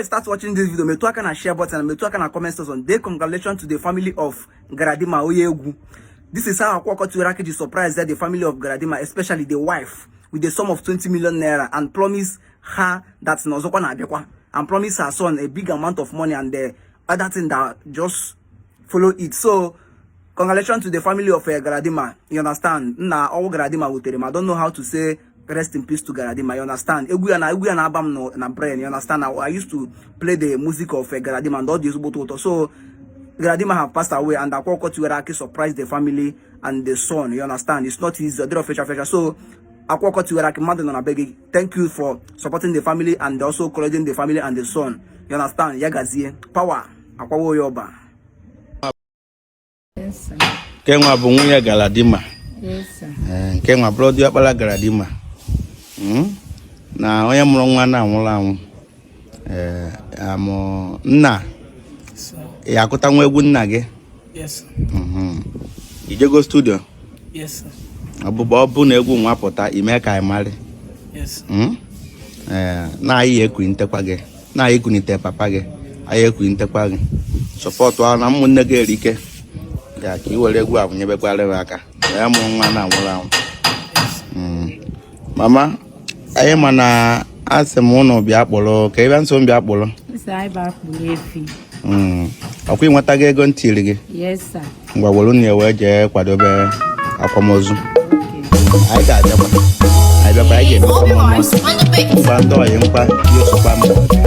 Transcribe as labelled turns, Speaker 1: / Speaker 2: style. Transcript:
Speaker 1: you start watching this video, metụ aka na share button and metụ aka na comment section. Dey congratulations to the family of Galadima onye egwu. This is how Akwa Okuko Tiwara Aki ji surprise the family of Galadima, especially the wife, with the sum of 20 million naira and promise her that na ọzọkwa na-abịakwa and promise her son a big amount of money and the other thing that just follow it. So congratulations to the family of Galadima. You understand? Na ọnwụ Galadima wutere m. I don't know how to say rest in peace to Galadima. You understand? Egwu ya na-aba m na brain. You understand? I used to play the music of Galadima and all the ezigbo ụtọ. So Galadima have passed away and Akwa Okuko Tiwara Aki surprised the family and the son. You understand? It's not easy. Ọ dịrọ fecha fecha. So Akwa Okuko Tiwara Aki, mmadụ nọ na be gị. Thank you for supporting the family and also encouraging the family and the son. You understand? Ya gazie. Power. Akwawo onye ọba.
Speaker 2: Yes, sir.
Speaker 3: Nke nwa bụ nwunye Galadima.
Speaker 2: Yes, sir.
Speaker 3: Ee, nke nwa bụrụ diọkpara Galadima. Na onye mụrụ nwa na-anwụrụ anwụ. Ee, amụ nna ya akụta nwa egwu nna gị.
Speaker 4: Yes, sir.
Speaker 3: Ijego studio?
Speaker 4: Yes, sir.
Speaker 3: Ọbụbụ ọ bụ na egwu nwa pụta ime ka anyị marị.
Speaker 4: Yes, sir.
Speaker 3: Ee, na anyị ekwuntekwa gị, na anyị ekwunite papa gị, anyị ekwuntekwa gị, support ahụ na ụmụnne gị erike ya ka i were egwu ahụ nyebekwara gị aka ya mụrụ nwa na-anwụrụ anwụ. Mama anyị, ma na asị m ụnụ bịa kpọrọ ka ebe nso m bịa kpọrọ.
Speaker 2: Sir, anyị bụ akpụrụ efi.
Speaker 3: Ọkwa ịnwetago ego ntiri gị?
Speaker 2: Yes, sir.
Speaker 3: Ngwa, were ya wee jee kwadobe akwamozu.
Speaker 2: Okay.
Speaker 3: Anyị ga-abịakwa, anyị bịakwa, anyị ga-emekwa mma ngwa ndị ọyị nkwa ya osokwa m.